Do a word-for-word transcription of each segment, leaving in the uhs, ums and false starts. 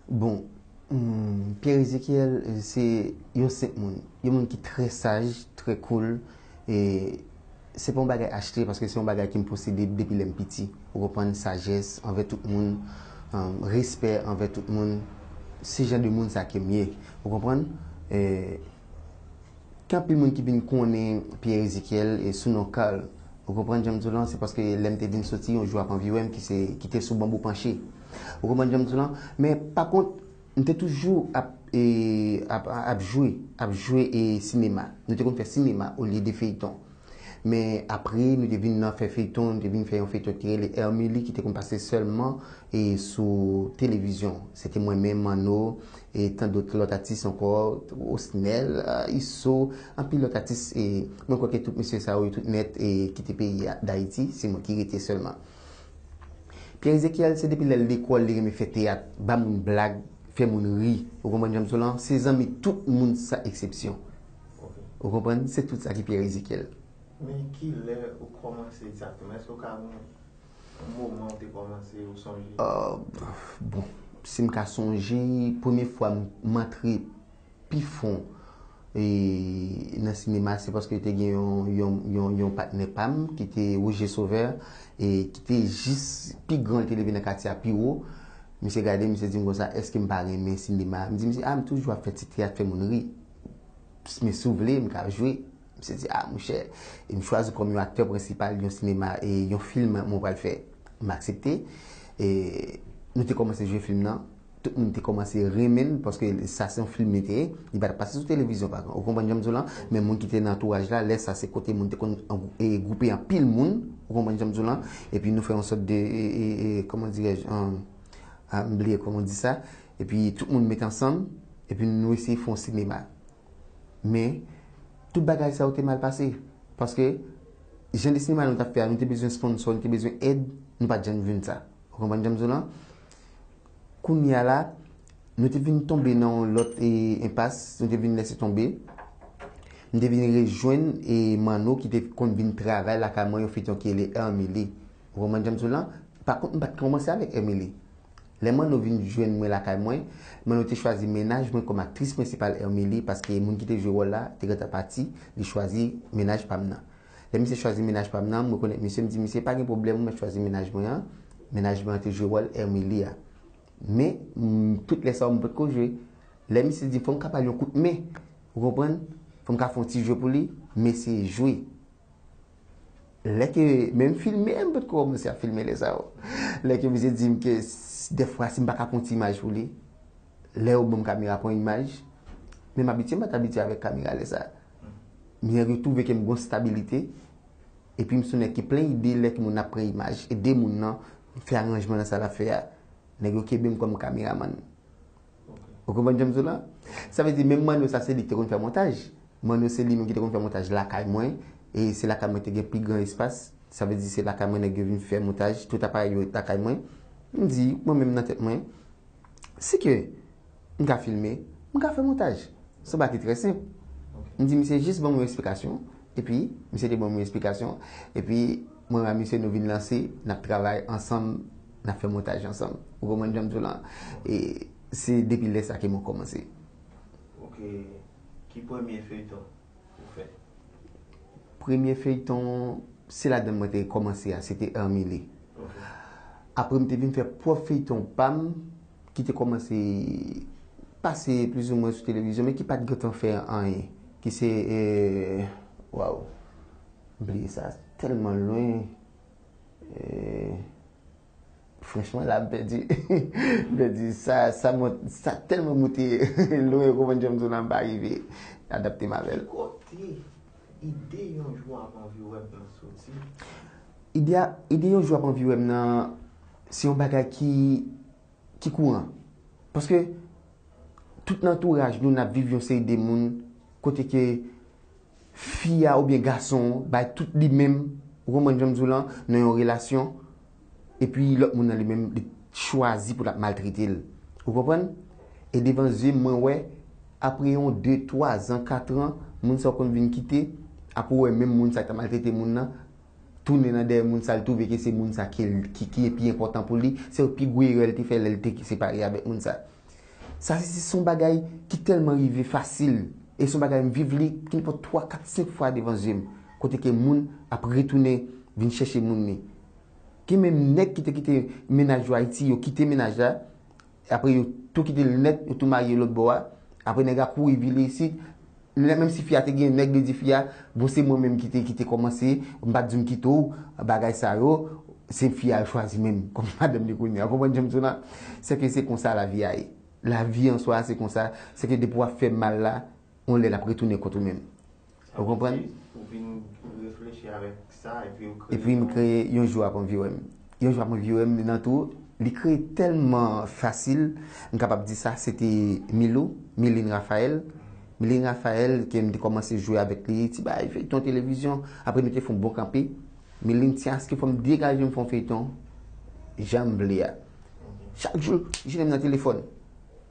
Bon, hmm, Pierre Ezekiel, eh, se yon senp moun. Yon moun ki trè saj, trè cool. E se pa yon bagay achte, paske se yon bagay ki m posede depi lè m piti. Ou konprann? Sajès anvè tout moun, um, respè anvè tout moun. Se jan de moun sa ke m ye. Ou konprann? Eh, Gen anpil moun ki vin konnen Pierre Ezekiel e sou non Carl. Ou konprann jan m di w lan? Se paske lè m te vin soti, yon jou ap anvi wè m ki se, ki te sou banbou panche. Ou konprann jan m di w lan? Men pa kont, m te toujou ap, e, ap, ap jwe, ap jwe e sinema. Nou te konn fè sinema olye de feyton. Men apre, nou te vin nan fè feyton, nou te vin fè yon feyton ki rele Hermilie, ki te konn pase sèlman e sou televizyon. Se te mwen menm, Manno, e tan dòt lòt atis ankò, Osnel, ah, Iso, anpil lòt atis, e mwen kwè ke tout mesye sa yo, yo tout nèt, e kite peyi a, Dayiti, se mwen ki rete sèlman. Pierre Ezekiel, se depi lè l lekòl, li renmen fè teyat, ba moun blag, fè moun ri. Ou konprann jan m di w lan? Se zanmi tout moun san eksepsyon. Ou konprann? Se tout sa ki Pierre Ezekiel. Men kilè ou kòmanse egzakteman? Èske ou ka gen yon moman ou te kòmanse, ou sonje? Ah, bon, si m ka sonje, premye fwa m, m antre pi fon, e, nan sinema, se paske te gen yon, yon, yon, yon patnè pa m ki te Roger Sauveur, e ki te jis pi gran, li te leve nan katye a pi wo. Misye gade, misye di m konsa, "Èske m pa renmen sinema?" M di misye, "Ah, m toujou ap fè ti teyat, fè moun ri. Men si w vle, m ka jwe." Misye di, "Ah, monchè." E m chwazi kòm yon aktè prensipal yon sinema, e yon fim mwen pral fè. M aksepte. E nou te kòmanse jwe fim nan. Tout moun te kòmanse renmen l, paske sa se yon fim li te ye. Li pa t ap pase sou televizyon, pa kont. Ou konprann jan m di w lan? Men moun ki te nan antouraj la, lè sa se kote moun te konn, e, gwoupe anpil moun. Ou konprann jan m di w lan? Epi nou fè yon sòt de, e, e, e, kòman dirèj, an, a, m bliye kòman di sa. Epi tout moun met ansanm, epi nou eseye fè yon sinema. Men, tout bagay sa yo te mal pase. Paske, jan de sinema nou t ap fè a, nou te bezwen sponsò, nou te bezwen èd, nou pa t janm jwenn sa. Ou konprann jan m di w lan? Kounye a la, nou te vin tonbe nan yon lòt, e, enpas, nou te vin lèse tonbe. M te vin rejwenn, e, Manno ki te konn vin travay lakay mwen yon feyton ki rele Hermilie. Ou konprann jan m di w lan? Pa kont, m pa t kòmanse avèk Hermilie. Lè Manno vin jwenn mwen lakay mwen, Manno te chwazi mennaj mwen kòm aktris prensipal Hermilie, paske moun ki te jwe wòl la te gentan pati, li chwazi mennaj pa m nan. Lè misye chwazi mennaj pa m nan, m rekonèt misye, m di, "Misye, pa gen pwoblèm, ou mèt chwazi mennaj mwen an." Mennaj mwen an te jwe wòl Hermilie a. Men, m, tout lè sa yo, m potko jwe. Lè misye di, "Fò m ka ba l yon kout men." Ou konprann? "Fò m ka fè yon ti jwe pou li." M eseye jwe. Lè ke, men m filme, m potko kòmanse ap filme lè sa yo. Lè ke misye di m ke s-, dèfwa, si m pa ka pran ti imaj pou li, lè yo ban m kamera pran imaj, men m abitye, m pa t abitye avèk kamera lè sa. Men nèg yo twouve ke m gon stabilite, epi m se yon nèg ki plen ide lè ke moun ap pran imaj, ede moun nan, fè aranjman nan sa l ap fè a. Nèg yo kenbe m kòm kameramann. Ou konprann jan m di w la? Sa vle di, menm Manno sa, se li ki te konn fè montaj. Manno se li menm ki te konn fè montaj lakay mwen. E se lakay mwen te gen pi gran espas. Sa vle di, se lakay mwen nèg yo vin fè montaj. Tout aparèy yo lakay mwen. M di, mwen menm nan tèt mwen, si ke m ka filme, m ka fè montaj. Se yon bagay ki trè senp. M di, "Misye, jis ban mwen yon esplikasyon." Epi, misye te ban mwen yon esplikasyon. Epi, mwen ak misye, nou vin lanse, n ap travay ansanm, n ap fè montaj ansanm. Ou konprann jan m di w lan? E se depi lè sa ke mwen kòmanse. Ok. Ki premye feyton ou fè? Premye feyton, se ladan mwen te kòmanse a, se te Hermilie. Ok. Apre, m te vin fè pwòp feyton pa m, ki te kòmanse pase plizoumwen sou televizyon, men ki pa t gentan fè anyen. Ki se, eh, waw, m bliye sa, tèlman lwen. Eh, franchman, la, m pèdi, m pèdi sa, sa mont, sa tèlman moute lwen, ou konprann jan m di w la, m pa rive adapte m avè l. Ki kote ide yon jou ap anvi wè m nan soti? Ide a, ide yon jou ap anvi wè m nan, se yon bagay ki, ki kouran. Paske tout nan antouraj nou, n ap viv yon seri de moun kote ke fi a oubyen gason an bay tout li menm, ou konprann jan m di w lan, nan yon relasyon, epi lòt moun nan li menm, li chwazi pou l ap maltrete l. Ou konprann? E devan zye m, mwen wè, apre yon de, twa zan, kat an, moun sa w konn vin kite, apre w wè menm moun sa k t ap maltrete moun nan, tounen nan dèyè moun sa, l twouve ke se moun sa ki, ki, ki pi enpòtan pou li, se yon pi gwo erè l te fè lè l te separe avèk moun sa. Sa se, se yon bagay ki tèlman rive fasil. E se yon bagay m viv li ki nenpòt twa, kat, senk fwa devan zye m. Kote ke moun ap retounen vin chèche moun li. Gen menm nèg ki te kite mennaj yo Ayiti, yo kite mennaj la. Apre yo tou kite l nèt, yo tou marye lòt bò a. Apre nèg la kouri vile isit. Menm si fi a te gen nèg, li di fi a, bon, se mwen menm ki te, ki te kòmanse, m pa t di m kite w, bagay sa yo, se fi a chwazi menm kòm madanm li kounye a. Ou konprann jan m di w la? Se ke se konsa lavi a ye. Lavi an swa, se konsa. Se ke depi w ap fè mal la, yon lè l ap retounen kont ou menm. Ou konprann? Ou vin reflechi avèk sa, epi ou kreye. Epi m kreye yon jou ap anvi wè m. Yon jou ap anvi wè m nan tou. Li kreye tèlman fasil, m kapab di sa, se te Milou, Miline Raphaël. Miline Raphaël, ke m te kòmanse jwe avèk li, ti bagay feyton televizyon, apre nou te fè yon bon kanpe. Miline, ti aske fò m degaje m fè yon feyton, jan m vle a. Chak jou, li jwenn m nan telefòn.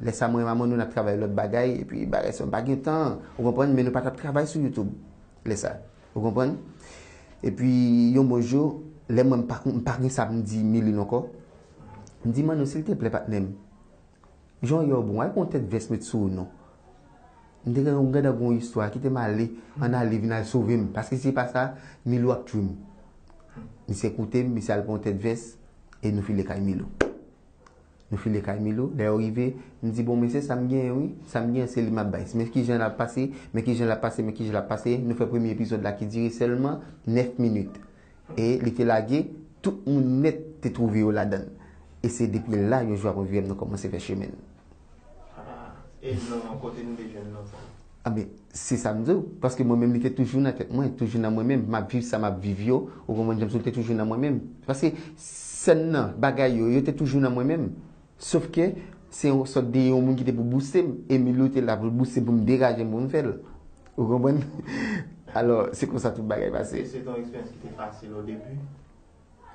Lè sa, mwen, maman nou, n ap travay lòt bagay, epi bagay sa, m pa gen tan, ou konprann, men nou pa t ap travay sou YouTube. Lè sa, ou konprann? Epi, yon bon jou, lè mwen, m pa, m pa gen sa m di Miline ankò, m di, Manou, silteplè, patnè m, jan w ye a bon, al pran yon tèt vès met sou ou non. M te gen yon, gade yon istwa, kite m ale, ann ale, vin al sove m, paske si se pa sa, Milou ap tchwe m. Misye koute m, misye al pran yon tèt vès, e nou file kay Milou. Nou file kay Milou, lè yo rive, m di, bon, men se sa m genyen, wi, sa m genyen, se li m ap bay. Men kijan l ap pase, men kijan l ap pase, men kijan l ap pase. Nou fè premye epizòd la ki dire sèlman nèf minit. E li te lage, tout moun nèt te twouve yo ladan l. E se depi la, yon jou ap anvi wè m, nou kòmanse fè chemen n. Ah, e non, kote nou te jwenn non sa? A, men, se sa m di w, paske mwen menm, li te toujou nan tèt mwen, toujou nan mwen menm. M ap viv sa m ap viv yo, ou konprann jan m di w, li te toujou nan mwen menm. Paske sèn nan, bagay yo, yo te toujou nan mwen menm. Sof ke se yon sòt de yon moun ki te pou bouste m, e Milou te la pou l bouste m, pou m degaje m, pou m fè l. Ou konprann? Alò, se konsa tout bagay pase. E se te yon eksperyans ki te fasil o debi?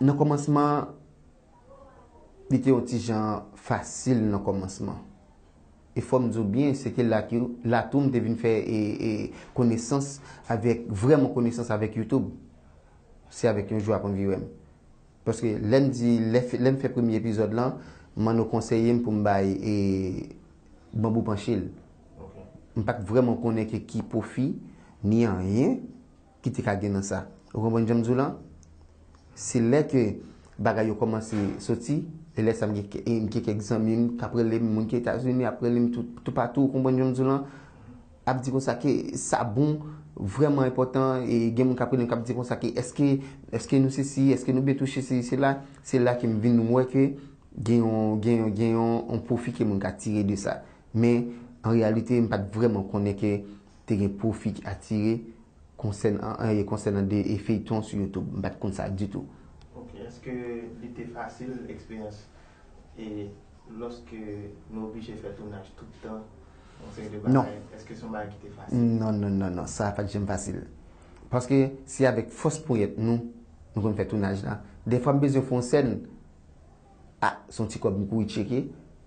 Nan kòmansman, li te yon ti jan fasil nan kòmansman. E fò m di w byen, se te la ki, la tou m te vin fè, e, e, konesans avèk, vrèman konesans avèk YouTube. Se avèk yon jou ap anvi wè m. Paske lè m di, lè, lè m fè premye epizòd lan, Manno konseye m pou m bay, e, Banbou Panche l. Ok. M pa t vrèman konnen ke ki pwofi, ni anyen ki te ka gen nan sa. Ou konprann jan m di w lan? Se lè ke bagay yo kòmanse soti, e lè sa m gen, e m gen kèk zanmi m k ap rele m, moun ki Etazini ap rele m tou, toupatou, ou konprann jan m di w lan? Ap di konsa ke sa bon, vrèman enpòtan, e gen moun k ap rele m k ap di konsa ke èske, èske nou sesi, èske nou byen touche sesi, sela, se la ke m vin wè ke gen yon, gen yon, gen yon, yon pwofi ke moun ka tire de sa. Men, an reyalite, m pa t vrèman konnen ke te gen pwofi ki atire konsènan, e, konsènan de, e, feyton sou YouTube. M pa t konn sa ditou. Ok, èske li te fasil, eksperyans, e, lòske nou oblije fè tounaj tout tan, yon seri de bagay, èske se yon bagay ki te fasil? Non, non, non, non, sa pa t janm fasil. Paske se avèk fòs ponyèt nou, nou konn fè tounaj la. Dèfwa m bezwen fè yon sèn, a, se yon ti kòb m kouri tcheke,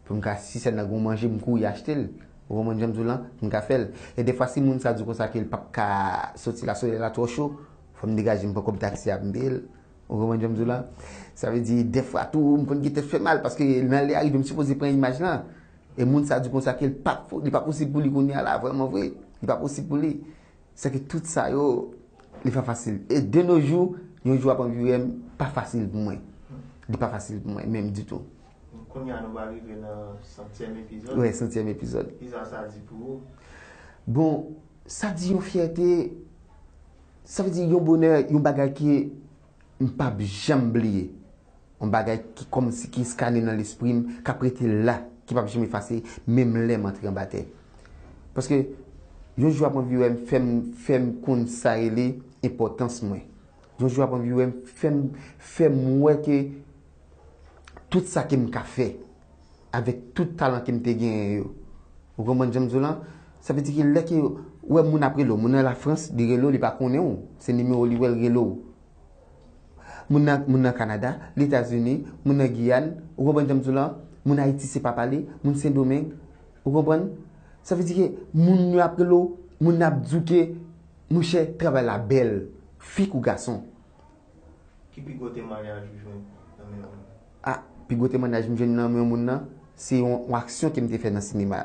pou m ka, si sèn nan gen yon manje, m kouri achte l. Ou konprann jan m di w lan? M ka fè l. E dèfwa, si moun sa di w konsa ke l p ap ka soti la, solèy la twò cho, fò m degaje m pran kòb taksi a pou m peye l. Ou konprann jan m di w lan? Sa vle di, dèfwa tou, m konn gen tèt fè mal, paske nan lè a rive, m sipoze pran imaj lan. E moun sa di w konsa ke l pa, li pa posib pou li kounye a la, vrèman vre. Li pa posib pou li. Sèke tout sa yo, li pa fasil. E de nos jours, yon jou ap anvi wè m, pa fasil pou mwen. Li pa fasil pou mwen, menm ditou. Kounye a nou va rive nan santyèm epizòd. Wi, santyèm epizòd. Kisa sa di pou ou? Bon, sa di yon fyète, sa vle di yon bonè, yon bagay ki m p ap janm bliye. Yon bagay ki kòmsi ki eskane nan lespri m, k ap rete la, ki p ap janm efase, menm lè m antre anba tè. Paske, yon jou ap anvi wè m, fè m, fè m konn sa rele enpòtans mwen. Yon jou ap anvi wè m, fè m, fè m wè ke tout sa ke m ka fè, avèk tout talan ke m te genyen yo. Ou konprann jan m di w lan? Sa vle di ke lè ke w wè moun ap rele w, moun nan Lafrans, li rele w, li pa konnen w. Se nimewo li wè, l rele w. Moun nan, moun nan Kanada, Letazini, moun nan Giyàn, ou konprann jan m di w lan? Moun Ayiti, se pa pale, moun Sendomeng, ou konprann? Sa vle di ke moun yo ap rele w, moun nan ap di w ke, monchè, travay la bèl, fi kou gason. Ki pi gwo temwayaj ou jwenn nan men yon moun? A, pi gwo temwayaj m jwenn nan men yon moun nan, Se yon, yon aksyon ke m te fè nan sinema.